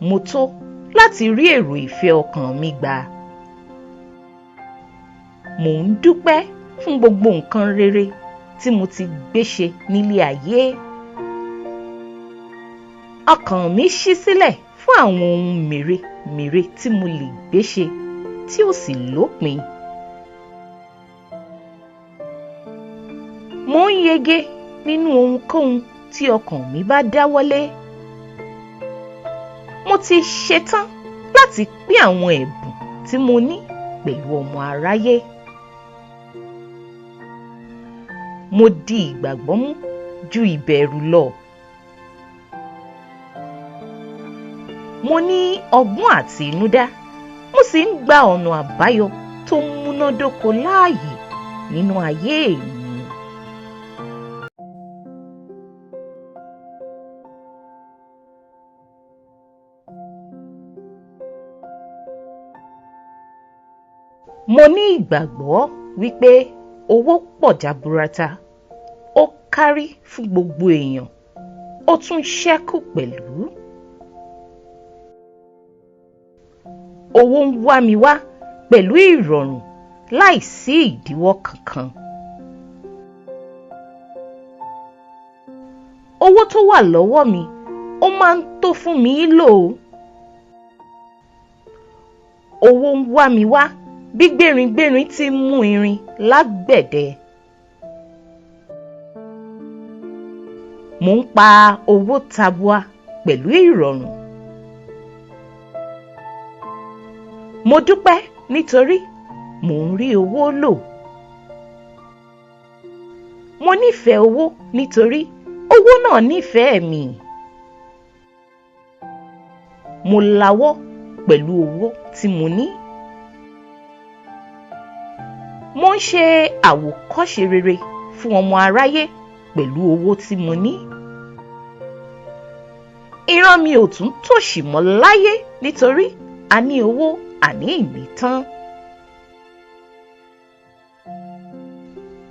Mo tó láti rí èrò ìfẹ́ ọkàn mi gbà. Mò ń dúpẹ́ fún gbogbo nǹkan rere tí mo ti gbé ṣe nílé ayé. Ọkàn mi ṣí sílẹ̀ fún àwọn ohun mèremère tí mo lè gbé ṣe tí ò sì lópin. Mo ń yege nínú ohunkóhun tí ọkàn mi bá dáwọ́lé. Mo ti ṣetán láti pín àwọn ẹ̀bùn tí mo ní pẹ̀lú ọmọ aráyé. Mo di ìgbàgbọ́ mú ju ìbẹ̀rù lọ. Mo ní ọgbọ́n àtinúdá, mo sì ń gba ọ̀nà àbáyọ tó múnádóko láàyè nínú ayé mi. Mo ní ìgbàgbọ́ wípé owó pọ̀ jaburata, ó kárí fún gbogbo èèyàn, ó tún ṣẹ́kù pẹ̀lú. Owó ń wá mi wá pẹ̀lú ìrọ̀rùn láìsí ìdíwọ́ kankan. Owó tó wà lọ́wọ́ mi, ó máa ń tó fún mi lò. Owó ń wá mi wá bí gbéringbérin ti ń mú irin lágbẹ̀dẹ. Mò ń pa owó tabua pẹ̀lú ìrọ̀rùn. Mo dúpẹ́ nítorí mò ń rí owó lò. Mo nífẹ̀ẹ́ owó nítorí owó náà nífẹ̀ẹ́ mi. Mo lawọ́ pẹ̀lú owó tí mo ní. Mo ń ṣe àwòkọ́ṣe rere fún ọmọ aráyé pẹ̀lú owó tí mo ní. Ìran mi ò tún tòṣì mọ́ láyé nítorí a ní owó àní ìní tán.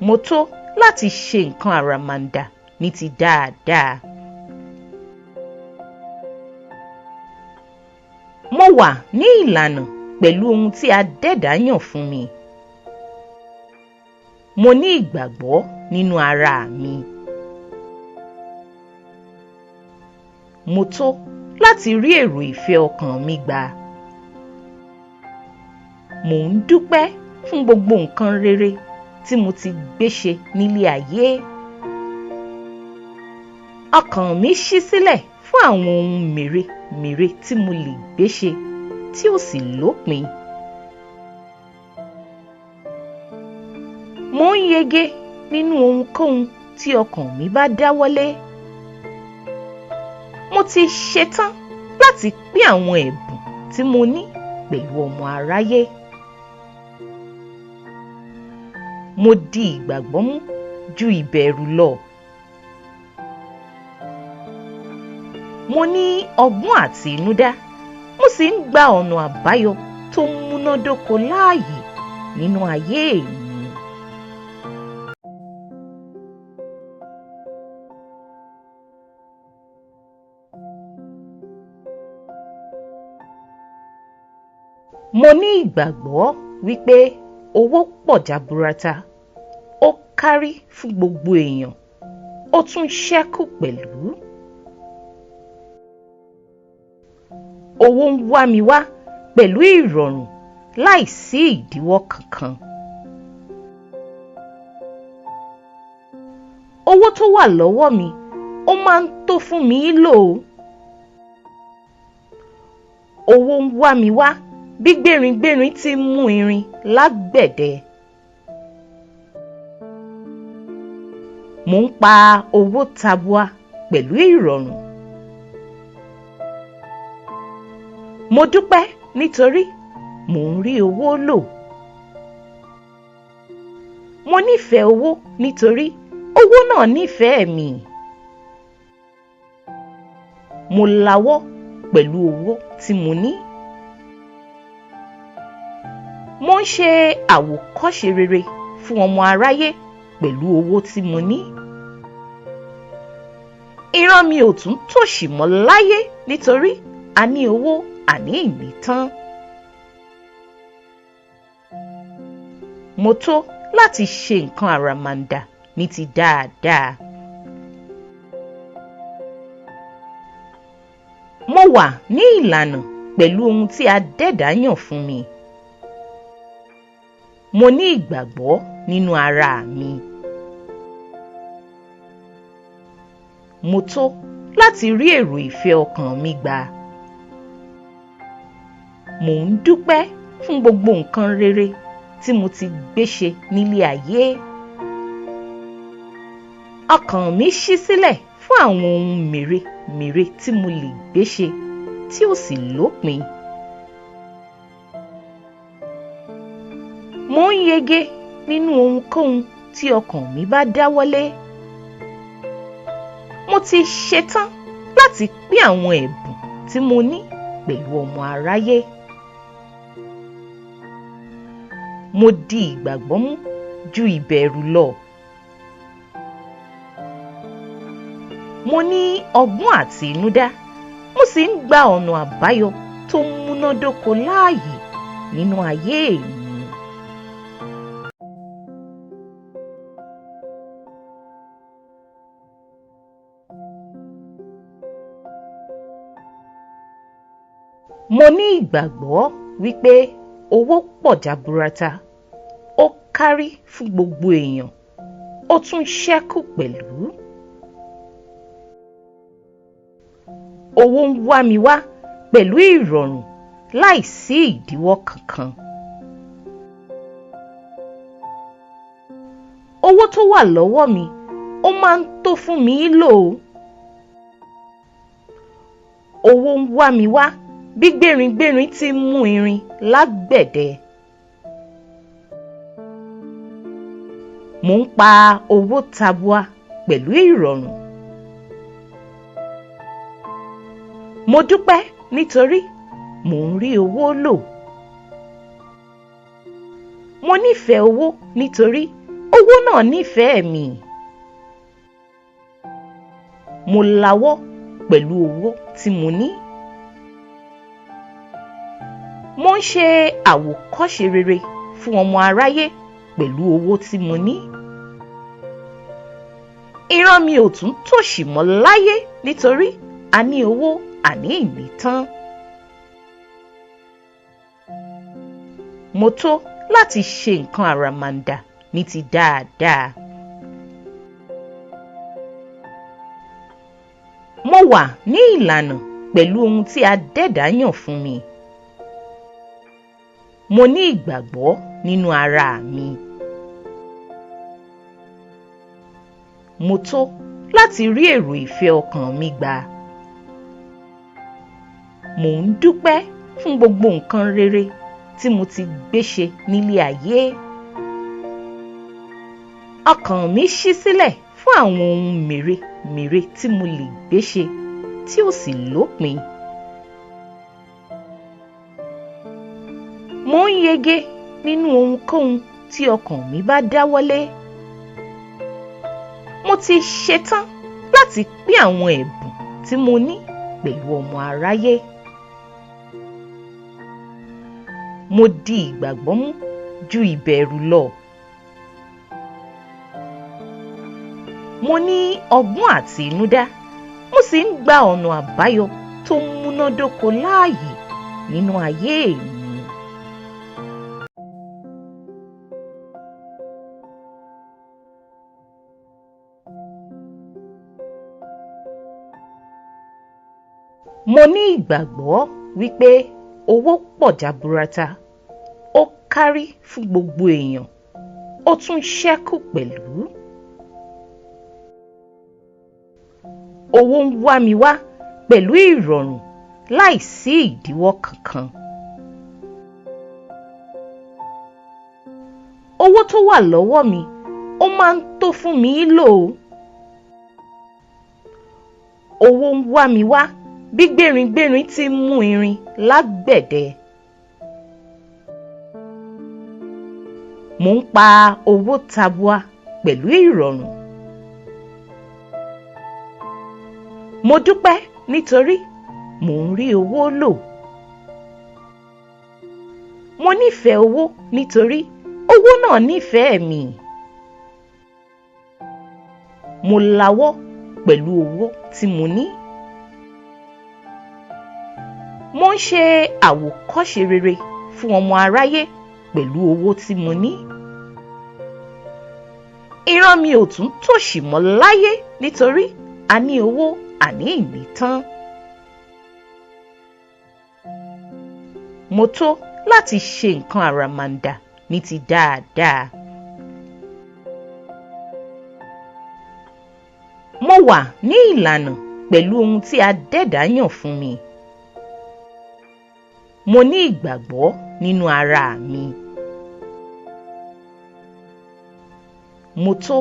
Mo tó láti ṣe nǹkan àràmàǹdà ní ti dáadáa. Mo wà ní ìlànà pẹ̀lú ohun tí Adẹ́dàá yàn fún mi. Mo ní ìgbàgbọ́ nínú ara mi. Mo tó láti rí èrò ìfẹ́ ọkàn mi gbà. Mò ń dúpẹ́ fún gbogbo nǹkan rere tí mo ti gbé ṣe nílé ayé. Ọkàn mi ṣí sílẹ̀ fún àwọn ohun mèremère tí mo lè gbé ṣe tí ò sì lópin. Mo ń yege nínú ohunkóhun tí ọkàn mi bá dáwọ́lé. Mo ti ṣetán láti pín àwọn ẹ̀bùn tí mo ní pẹ̀lú ọmọ aráyé. Mo di ìgbàgbọ́ mú ju ìbẹ̀rù lọ. Mo ní ọgbọ́n àtinúdá, mo sì ń gba ọ̀nà àbáyọ tó múnádóko láàyè nínú ayé mi. Mo ní ìgbàgbọ́ wípé owó pọ̀ jaburata, ó kárí fún gbogbo èèyàn, ó tún ṣẹ́kù pẹ̀lú. Owó ń wá mi wá pẹ̀lú ìrọ̀rùn láìsí ìdíwọ́ kankan. Owó tó wà lọ́wọ́ mi, ó máa ń tó fún mi lò. Owó ń wá mi wá bí gbéringbérin ti ń mú irin lágbẹ̀dẹ. Mò ń pa owó tabua pẹ̀lú ìrọ̀rùn. Mo dúpẹ́ nítorí mò ń rí owó lò. Mo nífẹ̀ẹ́ owó nítorí owó náà nífẹ̀ẹ́ mi. Mo lawọ́ pẹ̀lú owó tí mo ní. Mo ń ṣe àwòkọ́ṣe rere fún ọmọ aráyé pẹ̀lú owó tí mo ní. Ìran mi ò tún tòṣì mọ́ láyé nítorí a a ní owó àní ìní tán. Mo tó láti ṣe nǹkan àràmàǹdà ní ti dáadáa. Mo wà ní ìlànà pẹ̀lú ohun tí Adẹ́dàá yàn fún mi. Mo ní ìgbàgbọ́ nínú ara mi. Mo tó láti rí èrò ìfẹ́ ọkàn mi gbà. Mò ń dúpẹ́ fún gbogbo nǹkan rere tí mo ti gbé ṣe nílé ayé. Ọkàn mi ṣí sílẹ̀ fún àwọn ohun mèremère tí mo lè gbé ṣe tí ò sì lópin. Mo ń yege nínú ohunkóhun tí ọkàn mi bá dáwọ́lé. Mo ti ṣetán láti pín àwọn ẹ̀bùn tí mo ní pẹ̀lú ọmọ aráyé. Mo di ìgbàgbọ́ mú ju ìbẹ̀rù lọ. Mo ní ọgbọ́n àtinúdá, mo sì ń gba ọ̀nà àbáyọ tó múnádóko láàyè nínú ayé mi. Mo ní ìgbàgbọ́ wípé owó pọ̀ jaburata, ó kárí fún gbogbo èèyàn, ó tún ṣẹ́kù pẹ̀lú. Owó ń wá mi wá pẹ̀lú ìrọ̀rùn láìsí ìdíwọ́ kankan. Owó tó wà lọ́wọ́ mi, ó máa ń tó fún mi lò. Owó ń wá mi wá bí gbéringbérin ti ń mú irin lágbẹ̀dẹ. Mò ń pa owó tabua pẹ̀lú ìrọ̀rùn. Mo dúpẹ́ nítorí mò ń rí owó lò. Mo nífẹ̀ẹ́ owó nítorí owó náà nífẹ̀ẹ́ mi. Mo lawọ́ pẹ̀lú owó tí mo ní. Mo ń ṣe àwòkọ́ṣe rere fún ọmọ aráyé pẹ̀lú owó tí mo ní. Ìran mi ò tún tòṣì mọ́ láyé nítorí a ní owó àní ìní tán. Mo tó láti ṣe nǹkan àràmàǹdà ní ti dáadáa. Mo wà ní ìlànà pẹ̀lú ohun tí Adẹ́dàá yàn fún mi. Mo ní ìgbàgbọ́ nínú ara mi. Mo tó láti rí èrò ìfẹ́ ọkàn mi gbà. Mò ń dúpẹ́ fún gbogbo nǹkan rere tí mo ti gbé ṣe nílé ayé. Ọkàn mi ṣí sílẹ̀ fún àwọn ohun mèremère tí mo lè gbé ṣe tí ò sì lópin. Mo ń yege nínú ohunkóhun tí ọkàn mi bá dáwọ́lé. Mo ti ṣetán láti pín àwọn ẹ̀bùn tí mo ní pẹ̀lú ọmọ aráyé. Mo di ìgbàgbọ́ mú ju ìbẹ̀rù lọ. Mo ní ọgbọ́n àtinúdá, mo sì ń gba ọ̀nà àbáyọ tó múnádóko láàyè nínú ayé mi. Mo ní ìgbàgbọ́ wípé owó pọ̀ jaburata, ó kárí fún gbogbo èèyàn, ó tún ṣẹ́kù pẹ̀lú. Owó ń wá mi wá pẹ̀lú ìrọ̀rùn láìsí ìdíwọ́ kankan. Owó tó wà lọ́wọ́ mi, ó máa ń tó fún mi lò. Owó ń wá mi wá bí gbéringbérin ti ń mú irin lágbẹ̀dẹ. Mò ń pa owó tabua pẹ̀lú ìrọ̀rùn. Mo dúpẹ́ nítorí mò ń rí owó lò. Mo nífẹ̀ẹ́ owó nítorí owó náà nífẹ̀ẹ́ mi. Mo lawọ́ pẹ̀lú owó tí mo ní. Mo ń ṣe àwòkọ́ṣe rere fún ọmọ aráyé pẹ̀lú owó tí mo ní. Ìran mi ò tún tòṣì mọ́ láyé nítorí a ní owó àní ìní tán. Mo tó láti ṣe nǹkan àràmàǹdà ní ti dáadáa. Mo wà ní ìlànà pẹ̀lú ohun tí Adẹ́dàá yàn fún mi. Mo ní ìgbàgbọ́ nínú ara mi. Mo tó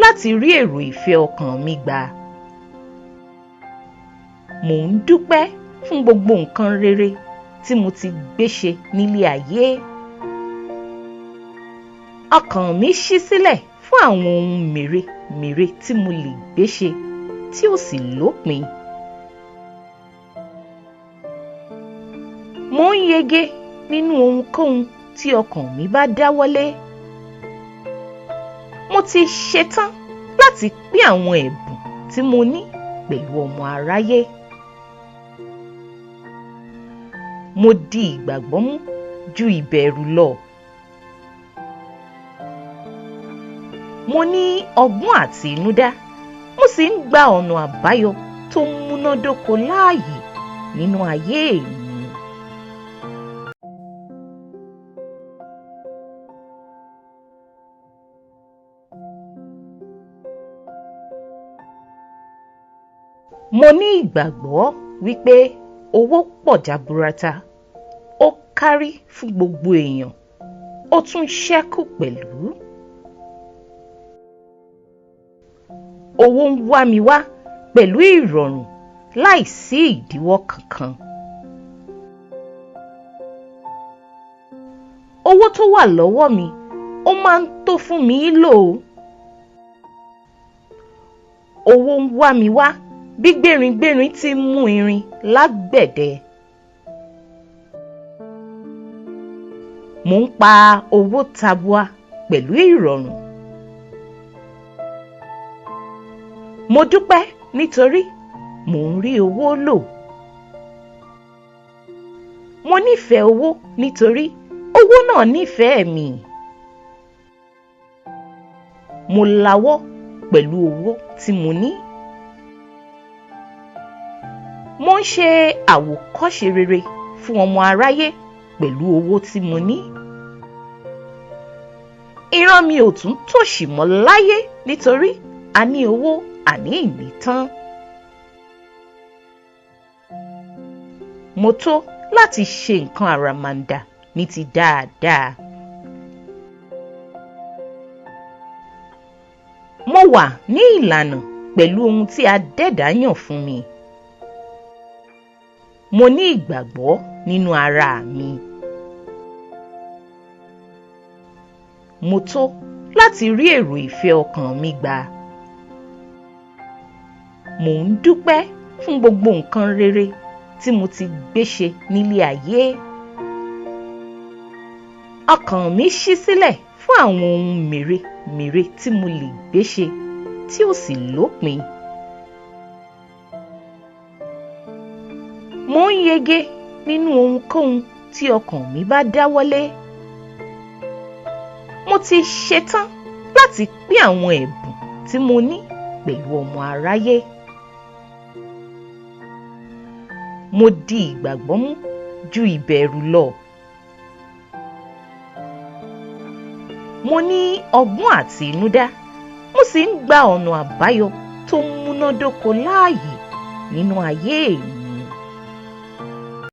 láti rí èrò ìfẹ́ ọkàn mi gbà. Mò ń dúpẹ́ fún gbogbo nǹkan rere tí mo ti gbé ṣe nílé ayé. Ọkàn mi ṣí sílẹ̀ fún àwọn ohun mèremère tí mo lè gbé ṣe tí ò sì lópin. Mo ń yege nínú ohunkóhun tí ọkàn mi bá dáwọ́lé. Mo ti ṣetán láti pín àwọn ẹ̀bùn tí mo ní pẹ̀lú ọmọ aráyé. Mo di ìgbàgbọ́ mú ju ìbẹ̀rù lọ. Mo ní ọgbọ́n àtinúdá, mo sì ń gba ọ̀nà àbáyọ tó múnádóko láàyè nínú ayé mi. Mo ní ìgbàgbọ́ wípé owó pọ̀ jaburata, ó kárí fún gbogbo èèyàn, ó tún ṣẹ́kù pẹ̀lú. Owó ń wá mi wá pẹ̀lú ìrọ̀rùn láìsí ìdíwọ́ kankan. Owó tó wà lọ́wọ́ mi, ó máa ń tó fún mi lò. Owó ń wá mi wá bí gbéringbérin ti ń mú irin lágbẹ̀dẹ. Mò ń pa owó tabua pẹ̀lú ìrọ̀rùn. Mo dúpẹ́ nítorí mò ń rí owó lò. Mo nífẹ̀ẹ́ owó nítorí owó náà nífẹ̀ẹ́ mi. Mo lawọ́ pẹ̀lú owó tí mo ní. Mo ń ṣe àwòkọ́ṣe rere fún ọmọ aráyé pẹ̀lú owó tí mo ní. Ìran mi ò tún tòṣì mọ́ láyé nítorí a ní owó àní ìní tán. Mo tó láti ṣe nǹkan àràmàǹdà ní ti dáadáa. Mo wà ní ìlànà pẹ̀lú ohun tí Adẹ́dàá yàn fún mi. Mo ní ìgbàgbọ́ nínú ara mi. Mo tó láti rí èrò ìfẹ́ ọkàn mi gbà. Mò ń dúpẹ́ fún gbogbo nǹkan rere tí mo ti gbé ṣe nílé ayé. Ọkàn mi ṣí sílẹ̀ fún àwọn ohun mèremère tí mo lè gbé ṣe tí ò sì lópin. Mo ń yege nínú ohunkóhun tí ọkàn mi bá dáwọ́lé. Mo ti ṣetán láti pín àwọn ẹ̀bùn tí mo ní pẹ̀lú ọmọ aráyé. Mo di ìgbàgbọ́ mú ju ìbẹ̀rù lọ. Mo ní ọgbọ́n àtinúdá, mo sì ń gba ọ̀nà àbáyọ tó múnádóko láàyè nínú ayé mi.